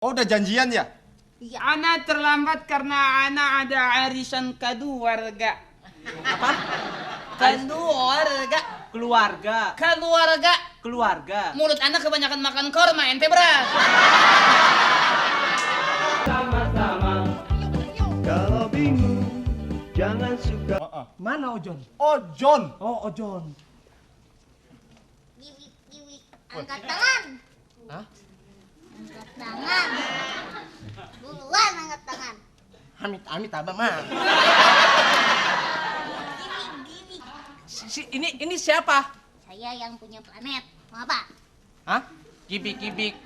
Oh, udah janjian ya? Ya, ana terlambat karena ana ada arisan keluarga. Apa? Keluarga. Keluarga. Keluarga. Keluarga. Mulut anda kebanyakan makan korma, ente beras. Sama-sama. Kalau bingung, jangan suka. Mana Ojon? Oh, John. Oh, Ojon. Giwik, angkat tangan. Hah? Angkat tangan. Duluan angkat tangan. Amit abang mah. Giwik. Ini siapa? Saya yang punya planet. Mau apa? Hah? Gibik. Giwik.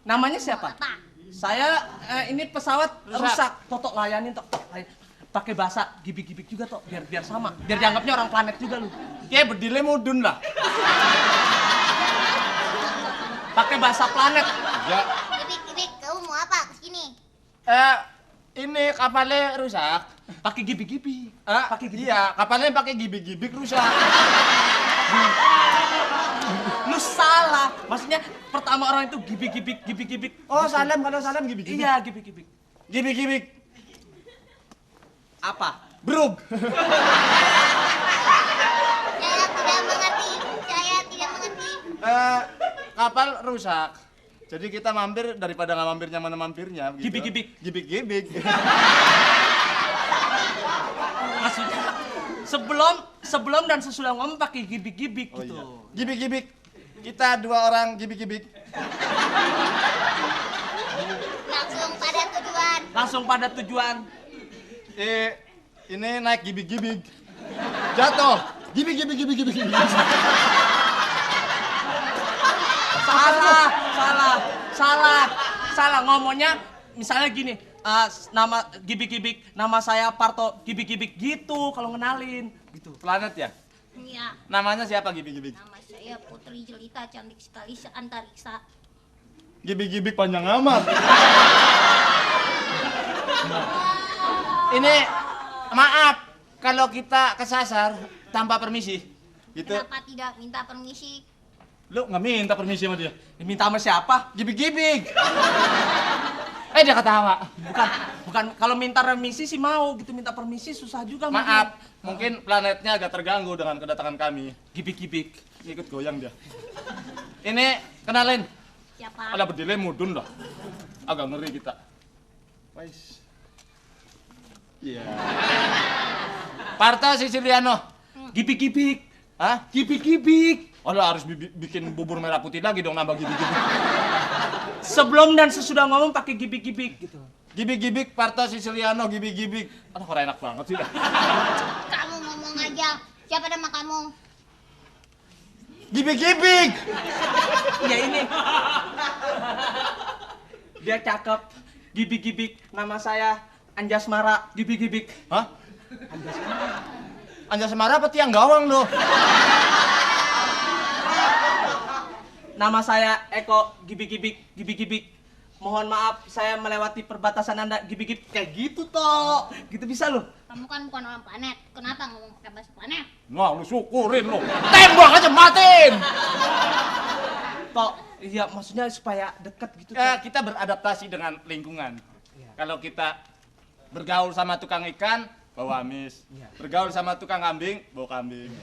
Namanya Mau siapa? apa? Saya ini pesawat rusak. Toto layanin tok. Pakai bahasa gibik juga tok biar sama. Biar dianggapnya orang planet juga lu. Kayak berdile mudun lah. Pakai bahasa planet. Ya. Giwik, kamu mau apa? Kesini. Ini kapalnya rusak. Pakai gibik. Pakai iya, kapalnya pakai gibik rusak. Lu salah. Maksudnya pertama orang itu gibik. Oh, salam kalau salam gibik. Iya, gibik. Gibik. Apa? Brug. Saya tidak mengerti. Kapal rusak. Jadi kita mampir daripada nggak mampirnya mana mampirnya. Gitu. Gibik. Maksudnya sebelum dan sesudah ngomong pakai gibik Oh, gitu. iya. Gibik. Kita dua orang gibik. Langsung pada tujuan. Ini naik gibik. Jatuh. Gibik. Salah ngomongnya misalnya gini, nama gibik, nama saya Parto gibik gitu kalau ngenalin gitu. Planet ya? Iya. Namanya siapa gibik? Nama saya Putri Jelita, cantik sekali seantariksa. Gibik panjang amat. Ini maaf kalau kita kesasar tanpa permisi. Gitu. Kenapa tidak minta permisi? Lu nggak minta permisi sama dia? Minta sama siapa? Gibik. Dia ketawa. Bukan kalau minta remisi sih mau gitu, minta permisi susah juga. Maaf, mungkin planetnya agak terganggu dengan kedatangan kami. Gibik. Ikut goyang dia. Ini kenalin. Siapa? Ada berdile mudun lah. Agak ngeri kita. Wais. Iya. Parto Siciliano. Gibik. Hah? Gibik. Lah harus bikin bubur merah putih lagi dong, nambah gibik. Sebelum dan sesudah ngomong pakai gibik gitu. Gibik, Parto Siciliano, gibik. Aduh, kok enak banget sih dah. Kamu ngomong aja. Siapa nama kamu? Gibik. Ya ini. Dia cakep. Gibik. Nama saya Anjasmara. Gibik. Hah? Anjasmara apa tiang gawang lo? Nama saya Eko Gibik. Mohon maaf saya melewati perbatasan Anda Gibik. Kayak gitu toh. Gitu bisa loh. Kamu kan bukan orang planet. Kenapa ngomong pakai bahasa planet? Nah, lu syukurin lo. Tembak aja matiin. Toh, iya maksudnya supaya dekat gitu. Kita beradaptasi dengan lingkungan. Kalau kita bergaul sama tukang ikan, bawa amis. Bergaul sama tukang kambing, bawa kambing.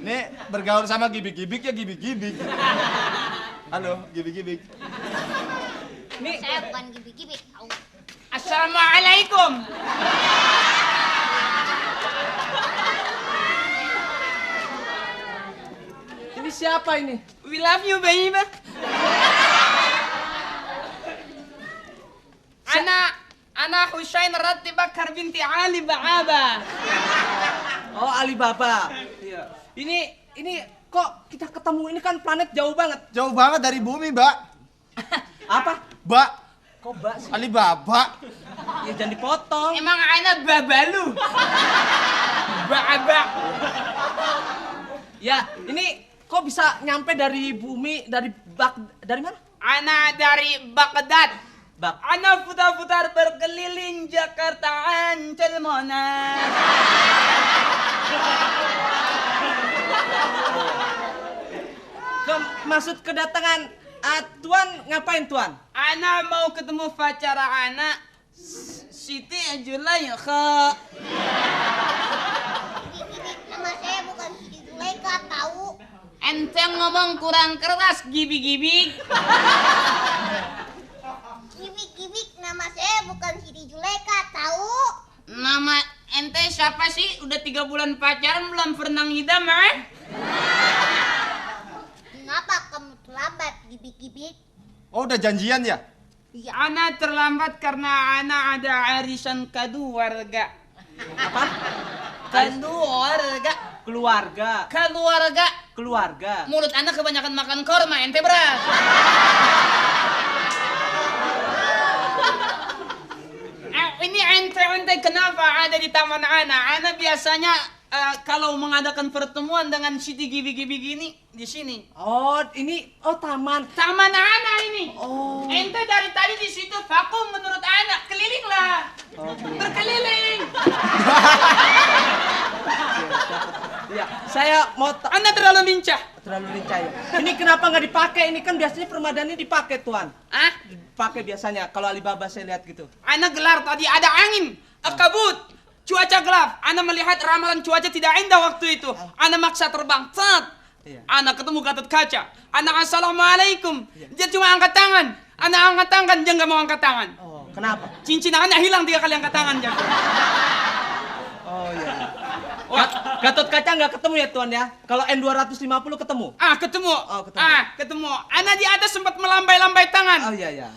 Ini bergaul sama gibik ya gibik. Halo, gibik. Nih, Saya bukan gibik. Tahu. Assalamualaikum. ini siapa ini? We love you, baby. Ana Husain Rati Bakar binti Ali Ba'aba. Oh, Alibaba. Iya. Ini kok kita ketemu ini kan planet jauh banget. Jauh banget dari bumi, Mbak. Apa? Mbak, Kok Mbak sih? Alibaba. Ya jangan dipotong. Emang ana babalu. Ba'aba. Ya, ini kok bisa nyampe dari bumi dari mana? Ana dari Baghdad. Bak. Ana putar-putar berkeliling Jakarta Ancol Monas. Maksud kedatangan Tuan ngapain Tuan? Ana mau ketemu pacar ana Siti Zulaikha. Gibik-gibik, nama saya bukan Siti Zulaikha, tahu? Ente ngomong kurang keras, gibik-gibik. Gibik-gibik, nama saya bukan Siti Zulaikha, tahu? Nama ente siapa sih? Udah 3 bulan pacaran belum pernah ngidam, Kenapa kamu terlambat, gibik-gibik? Oh, udah janjian ya? Iya. Ana terlambat karena ana ada arisan keluarga. Apa? Keluarga. Keluarga. Keluarga. Keluarga. Mulut ana kebanyakan makan korma, ente beras. Ini ente kenapa ada di taman ana? Ana biasanya kalau mengadakan pertemuan dengan Siti Gibi-Gibi gini di sini. Oh, taman. Taman ana ini. Oh. Ente dari tadi di situ vakum menurut ana. Kelilinglah. Berkeliling. Iya, saya mau Ana terlalu lincah. terlalu lincah ya. Ini kenapa nggak dipakai? Ini kan biasanya permadani dipakai, Tuan. Ah, Dipakai biasanya kalau Alibaba saya lihat gitu. ana gelar tadi ada angin, kabut, cuaca gelap. Ana melihat ramalan cuaca tidak indah waktu itu. Ana maksa terbang. Tet. Iya. Ana ketemu Gatot Kaca. Ana assalamualaikum. Dia cuma angkat tangan. Ana angkat tangan, dia nggak mau angkat tangan. Oh, kenapa? Cincin ana hilang 3 kali angkat tangan dia. Oh iya. Gatot Kaca nggak ketemu ya Tuan ya? Kalau N250 ketemu? Ketemu. Oh, ketemu. Ketemu. Ana di atas sempat melambai-lambai tangan. Oh iya iya.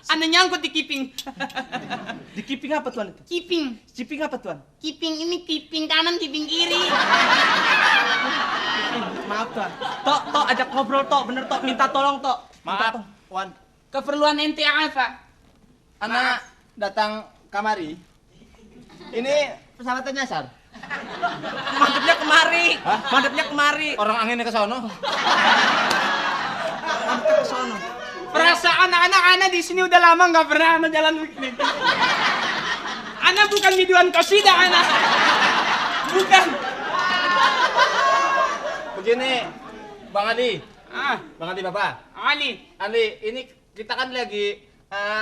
Ana nyangkut di kiping. Di kiping apa Tuan itu? Kiping. Kiping apa Tuan? Kiping ini kiping kanan, kiping kiri. Maaf Tuan. Tok ajak ngobrol Tok, bener Tok, minta tolong Tok. Maaf, Wan. Keperluan ente apa? Anak datang kamari. Ini pesawatnya nyasar. Madepnya kemari. Madepnya kemari. Orang anginnya ke sono. Madepnya ke sono. Perasaan anak-anak di sini udah lama nggak pernah anak jalan begini. Anak bukan biduan kasidah anak. Bukan. Begini, Bang Adi. Bang Adi Bapak. Ali. Ali, ini kita kan lagi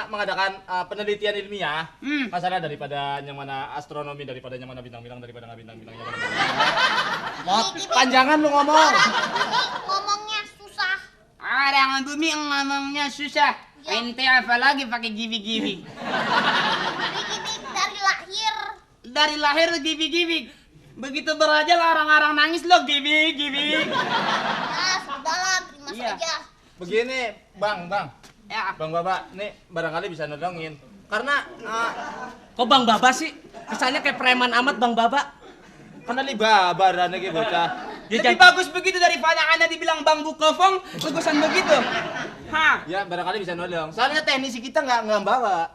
mengadakan penelitian ilmiah. Masalah daripada yang mana astronomi, daripada yang mana bintang-bintang, daripada nggak bintang-bintang, yang mana. Panjangan lu ngomong. Ngomongnya susah. Orang bumi ngomongnya susah. Ente apa lagi pakai gibi-gibi? Gibik-gibik dari lahir. Dari lahir gibi-gibi. Begitu beraja orang-orang nangis lo gibi-gibi. Ya, sudahlah, terima Iya. saja. Begini, Bang. Ya. Bang Bapak, nih barangkali bisa nolongin. Karena Kok Bang Baba sih? Kesannya kayak preman amat Bang Baba. karena Alibaba rane ki bocah. Lebih bagus begitu daripada Anda dibilang Bang Bukofong, bagusan begitu. Hah? Ya barangkali bisa nolong. Soalnya teknisi kita nggak bawa.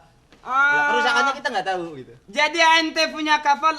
Ya, kerusakannya kita nggak tahu gitu. Jadi ente punya kapal